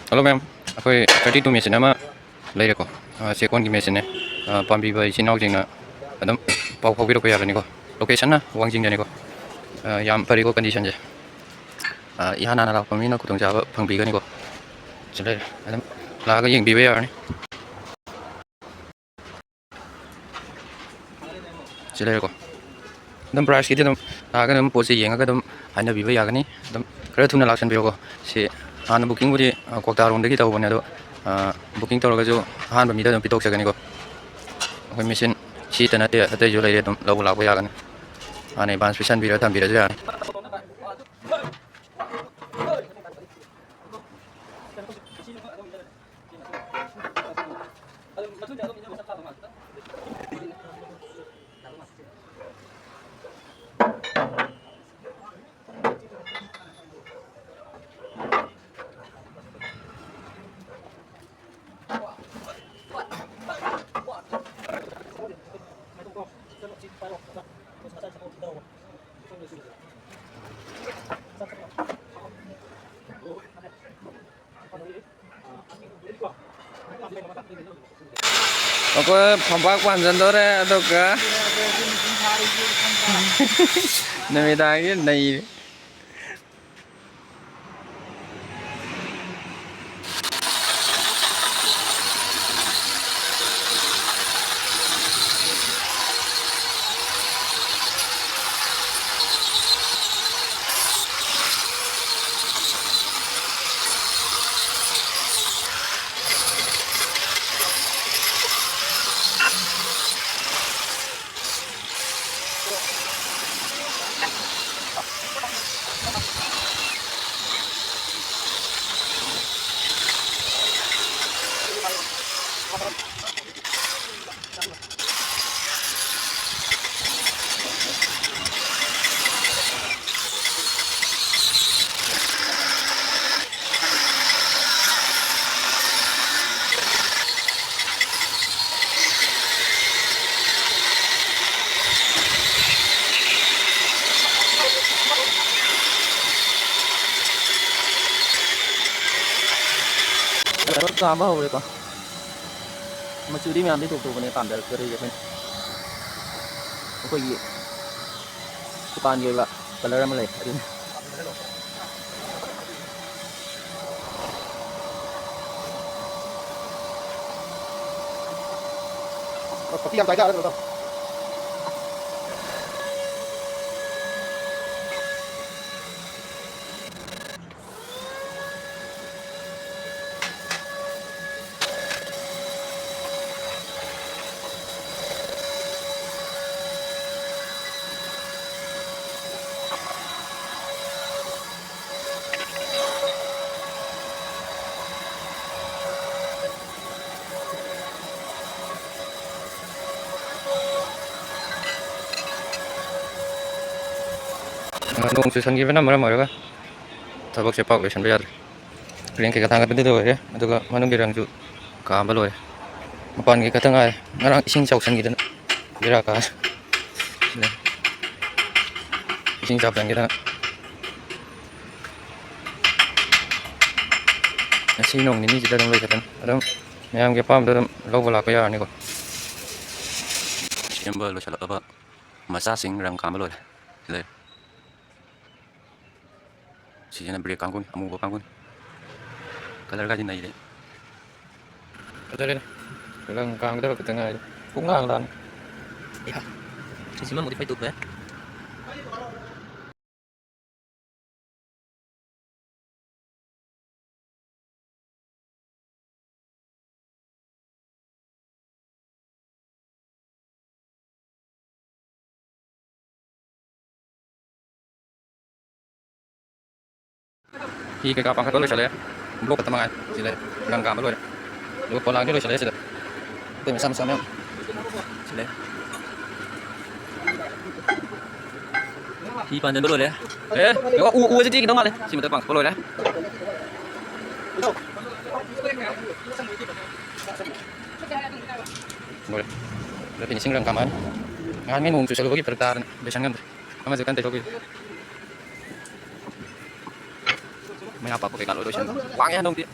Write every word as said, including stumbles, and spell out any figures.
Hello ꯃꯌꯥꯝ, ꯑꯩꯈꯣꯏ thirty two machine ꯑꯃ ꯂꯩꯔꯦꯀꯣ꯫ ꯑ, ꯆꯦꯛꯀꯣꯟꯒꯤ machineꯅꯦ꯫ ꯑ, ꯄꯥꯝꯕꯤꯕ ꯏꯆꯤꯟ ꯏꯅꯥꯎꯁꯤꯡꯅ ꯑꯗꯨꯝ ꯄꯥꯎ ꯐꯥꯎꯕꯤꯔꯛꯄ ꯌꯥꯒꯅꯤꯀꯣ꯫ Locationꯅ ꯋꯥꯡꯖꯤꯡꯗꯅꯤꯀꯣ꯫ ꯑ, ꯌꯥꯝ ꯐꯔꯤꯀꯣ conditionꯁꯦ꯫ ꯑ, ꯏꯍꯥꯟ ꯍꯥꯟꯅ ꯂꯥꯛꯄ ꯃꯤꯅ ꯈꯨꯗꯣꯡꯆꯥꯕ ꯐꯪꯕꯤꯒꯅꯤꯀꯣ꯫ ꯁꯤ ꯂꯩꯔꯦ, ꯑꯗꯨꯝ ꯂꯥꯛꯑꯒ ꯌꯦꯡꯕꯤꯕ ꯌꯥꯔꯅꯤ꯫ ꯁꯤ ꯂꯩꯔꯦꯀꯣ꯫ ꯑꯗꯨꯝ priceꯀꯤꯗꯤ ꯑꯗꯨꯝ ꯂꯥꯛꯑꯒ ꯑꯗꯨꯝ ꯄꯣꯠꯁꯦ ꯌꯦꯡꯉꯒ ꯑꯗꯨꯝ ꯍꯥꯏꯅꯕꯤꯕ ꯌꯥꯒꯅꯤ꯫ ꯑꯗꯨꯝ ꯈꯔ ꯊꯨꯅ ꯂꯥꯛꯁꯟꯕꯤꯔꯣꯀꯣ꯫ ꯁꯤ ꯍꯥꯟꯅ bookingꯕꯨꯗꯤ, ꯑ, ꯀ꯭ꯋꯥꯛꯇꯥꯔꯣꯝꯗꯒꯤ ꯇꯧꯕꯅꯦ, ꯑꯗꯣ, ꯑ, booking ꯇꯧꯔꯒꯁꯨ ꯑꯍꯥꯟꯕ ꯃꯤꯗ ꯑꯗꯨꯝ ꯄꯤꯊꯣꯛꯆꯒꯅꯤꯀꯣ꯫ ꯑꯩꯈꯣꯏ machine ꯁꯤꯇ ꯅꯠꯇꯦ, ꯑꯇꯩꯁꯨ ꯂꯩꯔꯦ, ꯑꯗꯨꯝ ꯂꯧꯕ ꯂꯥꯛꯄ ꯌꯥꯒꯅꯤ꯫ ꯍꯥꯟꯅ advance ꯄꯤꯁꯟꯕꯤꯔ ꯊꯝꯕꯤꯔꯁꯨ ꯌꯥꯅꯤ꯫ ꯑꯩꯈꯣꯏ ꯐꯝꯄꯥꯛ ꯄꯥꯟꯖꯟꯗꯣꯔꯦ, ꯑꯗꯨꯒ ꯅꯨꯃꯤꯗꯥꯡꯒꯤ ꯅꯩꯔꯦ꯫ ꯀꯂꯔ ꯆꯥꯕ ꯍꯧꯔꯦꯀꯣ꯫ ꯃꯆꯨꯗꯤ ꯃꯌꯥꯝꯗꯤ ꯇꯣꯞ ꯇꯣꯞꯄꯅꯦ, ꯄꯥꯝꯖꯔꯛꯇ꯭ꯔꯗꯤ ꯑꯩꯈꯣꯏꯅ, ꯑꯩꯈꯣꯏꯒꯤ ꯗꯨꯀꯥꯟꯒꯤ ꯑꯣꯏꯕ ꯀꯂꯔ ꯑꯃ ꯂꯩ, ꯑꯗꯨꯅꯤ꯫ ꯄꯥꯛꯄꯤ ꯌꯥꯝ ꯆꯥꯏꯗ, ꯀꯩꯅꯣ ꯇꯧ꯫ ꯅꯣꯡ ꯆꯨꯁꯟꯈꯤꯕꯅ ꯃꯔꯝ ꯑꯣꯏꯔꯒ ꯊꯕꯛꯁꯦ ꯄꯥꯛ ꯂꯣꯏꯁꯟꯕ ꯌꯥꯗ꯭ꯔꯦ꯫ ꯗ꯭ꯔꯦꯟ ꯀꯩꯀꯥ ꯊꯥꯡꯒꯠꯄꯗꯤ ꯂꯣꯏꯔꯦ, ꯑꯗꯨꯒ ꯃꯅꯨꯡꯒꯤ ꯔꯪꯁꯨ ꯀꯥꯝꯕ ꯂꯣꯏꯔꯦ꯫ ꯃꯄꯥꯟꯒꯤ ꯈꯛꯇ ꯉꯥꯏꯔꯦ꯫ ꯉꯔꯥꯡ ꯏꯁꯤꯡ ꯆꯥꯎꯁꯟꯈꯤꯗꯅ ꯕꯦꯔꯥ ꯀꯥꯔꯦ꯫ ꯁꯤꯗ ꯏꯁꯤꯡ ꯆꯥꯎꯁꯟꯈꯤꯗꯅ ꯉꯁꯤ ꯅꯣꯡ ꯅꯤꯅꯤꯁꯤꯗ ꯑꯗꯨꯝ ꯂꯣꯏꯁꯤꯜꯂꯅꯤ꯫ ꯑꯗꯨꯝ ꯃꯌꯥꯝꯒꯤ ꯑꯄꯥꯝꯕꯗ ꯑꯗꯨꯝ ꯂꯧꯕ ꯂꯥꯛꯄ ꯌꯥꯔꯅꯤꯀꯣ꯫ ꯁꯦꯝꯕ ꯂꯣꯏꯁꯤꯜꯂꯛꯂꯕ ꯃꯆꯥꯁꯤꯡ ꯔꯪ ꯀꯥꯝꯕ ꯂꯣꯏꯔꯦ꯫ ꯁꯤ ꯂꯩꯔꯦ꯫ ꯁꯤꯁꯤꯅ ꯕ꯭ꯂꯦꯛ ꯀꯥꯡꯕꯨꯅꯤ, ꯑꯃꯨꯕ ꯀꯥꯡꯕꯨꯅꯤ꯫ ꯀꯂꯔꯒꯗꯤ ꯅꯩꯔꯦ꯫ ꯐꯖꯔꯦꯅꯦ꯫ ꯔꯪ ꯀꯥꯝꯒꯗꯕ ꯈꯛꯇ ꯉꯥꯏꯔꯦ꯫ ꯄꯨꯡ ꯂꯥꯡ ꯂꯥꯡ꯫ ꯑꯌꯥ꯫ ꯁꯤꯁꯤꯃ ꯃꯣꯗꯤꯐꯥꯏ ꯇꯧꯊꯣꯛꯑꯦ꯫ ꯐꯤ ꯀꯩꯀꯥ ꯄꯥꯡꯈꯠꯄ ꯂꯣꯏꯁꯜꯂꯦ꯫ ꯕ꯭ꯂꯣꯛ ꯈꯛꯇ ꯃꯉꯥꯏ꯫ ꯁꯤ ꯂꯩ꯫ ꯔꯪ ꯀꯥꯝꯕ ꯂꯣꯏꯔꯦ꯫ ꯑꯗꯨꯒ ꯄꯣꯂꯥꯡꯗꯤ ꯂꯣꯏꯁꯜꯂꯦ ꯁꯤꯗ꯫ ꯑꯇꯩ ꯃꯆꯥ ꯃꯆꯥ ꯃꯌꯥꯝ꯫ ꯁꯤ ꯂꯩ꯫ ꯐꯤ ꯄꯥꯟꯖꯟꯕ ꯂꯣꯏꯔꯦ꯫ ꯑꯦ, ꯉꯥꯏꯈꯣ, ꯎ, ꯎ ꯑꯁꯤ ꯇꯦꯛꯈꯤꯗꯧ ꯃꯥꯜꯂꯦ꯫ ꯁꯤ ꯃꯊꯛ ꯄꯥꯡꯈꯠꯄ ꯂꯣꯏꯔꯦ꯫ ꯂꯣꯏꯔꯦ꯫ ꯑꯗ finishing ꯔꯪ ꯀꯥꯝꯃꯛꯑꯅꯤ꯫ ꯅꯍꯥꯟꯉꯩ ꯅꯣꯡ ꯆꯨꯁꯜꯂꯨꯕꯒꯤ ꯐꯔꯛ ꯇꯥꯗꯅ ꯂꯣꯏꯁꯟ ꯉꯝꯗ꯭ꯔꯦ꯫ ꯑꯃꯁꯨ ꯀꯟꯅ ꯇꯩꯊꯣꯛꯄꯤꯔꯤ꯫ ꯃꯌꯥ ꯄꯥꯛꯄ ꯀꯩꯀꯥ ꯂꯣꯏ ꯂꯣꯏꯁꯟꯕ꯫ ꯋꯥꯡꯉꯦ ꯍꯟꯗꯛꯇꯤ꯫